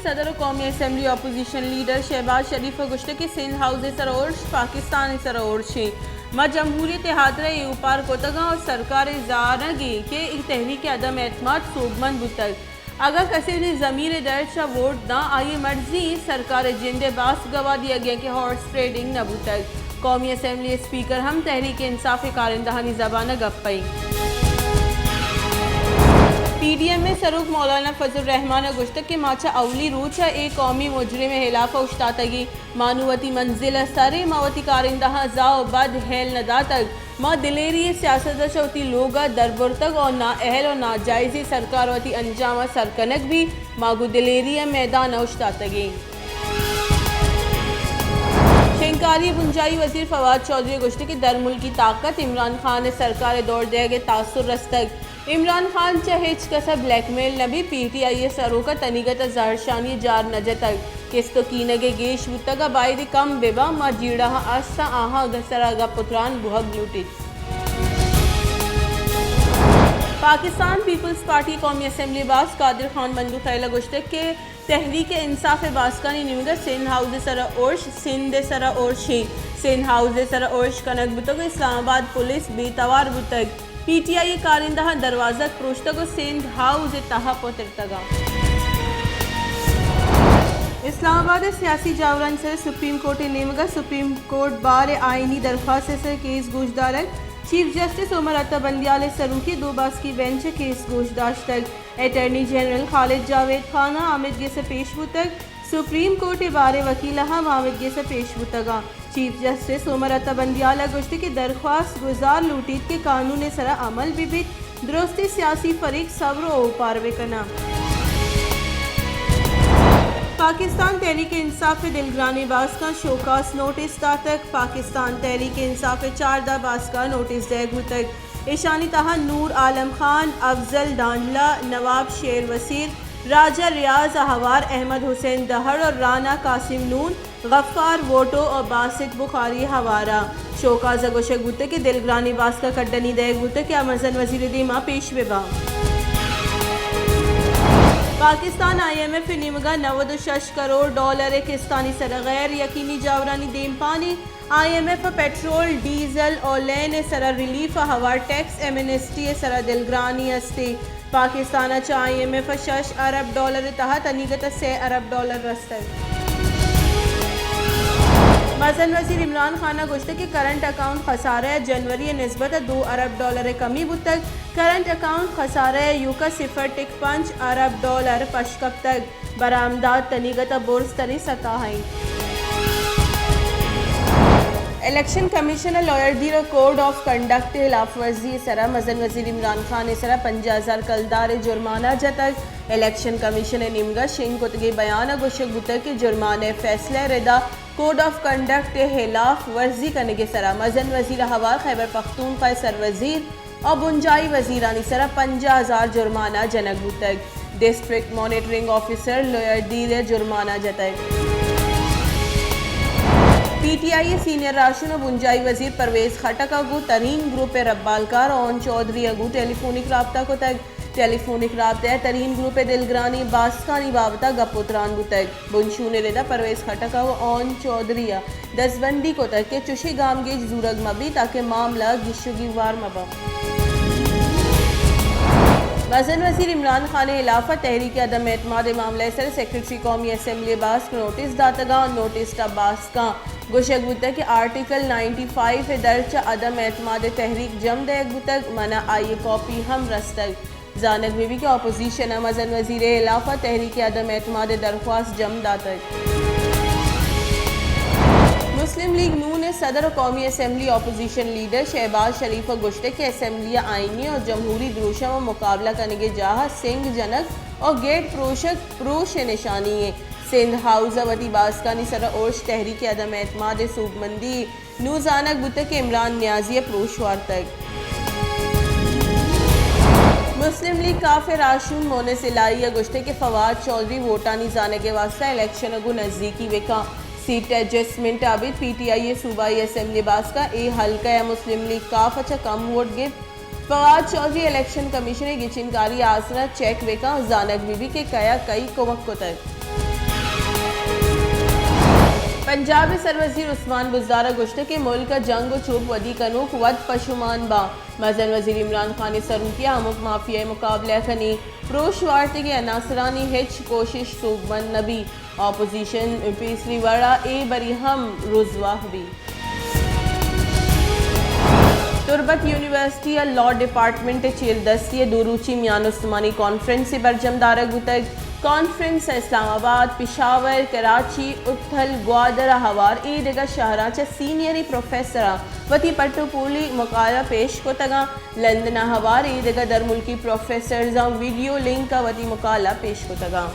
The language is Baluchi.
صدر و قومی اسمبلی اپوزیشن لیڈر شہباز شریف ء گوشتگ کہ سندھ ہاؤس ء سرا ارش پاکستان ء سرا ارشیں۔ ما جمہوریت ء ہاترا اے اوپار کتگاں و سرکار ء زانگ ء کہ اے تحریک عدم اعتماد سوبمند بوتگ۔ اگاں کسے نی ضمیر ء درد چہ ووٹ داں، آئی ء مرضی انت سرکار ء جند ء باسک گواہ دیگ ء کہ ہارس ٹریڈنگ نہ بوتگ۔ قومی اسمبلی اسپیکر ہم تحریک انصاف ء کارندہانی زبان ء گپ ء انت۔ پی ڈی ایم ء سروک مولانا فضل الرحمان ء گوشتگ کہ ما چہ اولی روچ ء اے قومی مجرم ء ہلاف ء اوشتاتگیں۔ ما نوں وتی منزل ء سر ایں، ما وتی کارندہاں زاہ و بد ہیل نہ داتگ۔ ما دلیری ء سیاست ء چہ وتی لوگ ء در برتگ و نااہل و ناجائزیں سرکار وتی انجام ء سر کنگ بیت۔ ما گوں دلیری ء میدان ء اوشتاتگیں۔ شنگکاری ء بنجاہی وزیر فواد چوہدری ء گوشتگ کہ درملکی طاقت عمران خان ء سرکار ء دور دیگ ء تاثر رستگ۔ عمران خان چہ ہچ کس ء بلیک میل نہ بیت، پی ٹی آئی ء سروک ء تنیگت ء زہرشانی ء جار نہ جتگ۔ کست و کینگ ء گیش بوتگ ء باید کم بہ باں، ما جیڑہاں استاں، آہاں سرا گپ و تران بوہگ لوٹیت۔ پاکستان پیپلز پارٹی قومی اسمبلی باسک قادر خان مندوخیل ء گوشتگ کہ تحریک انصاف ء باسکانی نیمگ ء سندھ ہاؤس ء سرا ارش، سندھ ء سرا ارشیں، سندھ ہاؤس ء سرا ارش کنگ بوتگ و اسلام آباد پولیس بے توار بوتگ۔ پی ٹی آئی ء کارندہاں دروازگ پروشتگ و سندھ ہاؤس ء تہا پترتگ انت۔ اسلام آباد ء سیاسی جاورانی سر ء سپریم کورٹ ء نیمگ ء سپریم کورٹ بار ء آئینی درخواست ء سر ء کیس گوشدارگ، چیف جسٹس عمر عطا بندیال ء سروکی ء دو باسکی بینچ ء کیس گوشداشتگ۔ اٹارنی جنرل خالد جاوید خان ء آمدگس ء پیش بوتگ۔ سپریم کورٹ ء بار ء وکیل ء ہم آمدگس ء پیش بوتگ انت۔ چیف جسٹس عمر عطا بندیال ء گوشت کہ درخواست گزار لوٹیت کہ قانون ء سرا عمل بہ بیت، درستیں سیاسی فریق صبر ء اوپار بہ کناں۔ پاکستان تحریک انصاف ء دلگرانیں باسکاں شوکاس نوٹس داتگ۔ پاکستان تحریک انصاف ء چاردہ باسکاں نوٹس دئیگ بوتگ۔ ایشانی تہا نور عالم خان، افضل ڈانڈلہ، نواب شیر وسیر، راجہ ریاض ء ہوار احمد حسین دہڑ و رانا قاسم نون، غفار ووٹو و باسط بخاری ہوار ء۔ شوکاز ء گوشگ بوتگ کہ دلگرانی باسک ء کڈنی دئیگ بوتگ کہ آ مزن وزیر ء دیما پیش بہ باں۔ پاکستان آئی ایم ایف ء نیمگ ء نود و شش کروڑ ڈالر ء کستانی سر ء غیر یقینی جاورانی دیمپانی۔ آئی ایم ایف ء پیٹرول، ڈیزل و لین ء سرا ریلیف ء ہوار ٹیکس ایمنسٹی ء سرا دلگرانی است۔ پاکستان ء چہ آئی ایم ایف ء شش ارب ڈالر ء تہا تنیگت ء سے ارب ڈالر رستگ۔ مزن وزیر عمران خان ء گوشتگ کہ کرنٹ اکاؤنٹ خسارہ ء جنوری ء نسبت ء دو ارب ڈالر ء کمی بوتگ۔ کرنٹ اکاؤنٹ خسارہ ء یوکا صفر ٹک پنچ ارب ڈالر پش کپتگ۔ برآمدات تنیگت ء برز تریں سطح ء انت۔ الیکشن کمیشن ء لوئر دیر ء کوڈ آف کنڈکٹ ء ہلاف ورزی ء سرا مزن وزیر عمران خان ء سرا پنجاہ ہزار کلدار ء جرمانہ جتگ۔ الیکشن کمیشن ء نیمگ ء شنگ کتگیں بیان ء گوشگ بوتگ کہ جرمانہ ء فیصلہ ء ردا کوڈ آف کنڈکٹ ء ہلاف ورزی کنگ ء سرا مزن وزیر ء ہوار خیبر پختونخوا ء سروزیر ء بنجاہی وزیرانی سرا پنجاہ ہزار جرمانہ جنگ بوتگ۔ ڈسٹرکٹ مانیٹرنگ آفیسر لوئر دیر ء جرمانہ جتگ۔ پی ٹی آئی ء سینئر راہشون ء بنجاہی وزیر پرویز خٹک ء گوں ترین گروپ ء ربالکار آن چوہدری ء گوں ٹیلی فونک رابطہ کتگ۔ ٹیلی فونک رابطہ ء ترین گروپ ء دلگرانی باسکانی بابت ء گپ ء تران بوتگ۔ بنشون ء ردا پرویز خٹک ء آن چوہدری ء دزبندی کتگ کہ چشیں گامگیج زورگ مہ بیت تاکہ معاملہ گیشگی وار مہ بنت۔ مزن وزیر عمران خان ء ہلاف ء تحریک عدم اعتماد ء معاملہ ء سر سیکرٹری قومی اسمبلی ء باسک نوٹس داتگ ء نوٹس ء باسکاں گوشگ بوتگ کہ آرٹیکل نائنٹی فائیو ء درچ ء عدم اعتماد ء تحریک جم دئیگ بوتگ، من ء آئی ء کاپی ہم رستگ۔ زانگ بہ بیت کہ اپوزیشن ء مزن وزیر ء ہلاف ء تحریک عدم اعتماد ء درخواست جم داتگ۔ مسلم لیگ نون ء صدر ء قومی اسمبلی اپوزیشن لیڈر شہباز شریف ء گوشتگ کہ اسمبلی ء آئینی ء جمہوری دروشم ء مقابلہ کنگ ء جاہ ء سنگ جنگ ء گیٹ پروشگ پروش ء نشانی انت۔ سندھ ہاؤس ء وتی باسکانی سر ء ارش تحریک عدم اعتماد ء سوبمندی نوں زانگ بوتگ کہ عمران نیازی ء پروش وارتگ۔ مسلم لیگ کاف ء راہشون مونس الہی ء گوشتگ کہ فواد چوہدری ووٹانی زانگ ء واستہ الیکشن ء گوں نزیکی بکن۔ سیٹ ایڈجسٹمنٹ ء ابید پی ٹی آئی ء صوبائی اسمبلی باسک ء اے حلقہ ء مسلم لیگ کاف ء چہ کم ووٹ گپت۔ فواد چوہدری الیکشن کمیشن ء گچین کاری آسرا چیک بکن، زانگ بہ بیت کہ کیا کئی کمک کتگ۔ پنجاب ء سروزیر عثمان بزدار ء گوشتگ کہ ملک ء جنگ ء چوپ ودی کنوک وت پشومان باں، مزن وزیر عمران خان ء سروکی ء ہمک مافیا ء مقابلہ ء کنی، پروش وارتگیں عناصرانی ہچ کوشش سوبمند نہ بی، اپوزیشن پیسری وڑ ء اے بری ہم رزواہ بی۔ تربت یونیورسٹی ء لاء ڈیپارٹمنٹ ء چیر دستی ء دو روچی میان استمانی کانفرنسے برجم دارگ بوتگ۔ کانفرنس ء اسلام آباد، پشاور، کراچی، اتھل، گوادر ء ہوار اے دگہ شہراں چہ سینئریں پروفیسراں وتی پٹ ء پولی مقالہ پیش کتگاں۔ لندن ء ہوار اے دگہ درملکی پروفیسرزاں ویڈیو لنک ء وتی مقالہ پیش کتگاں۔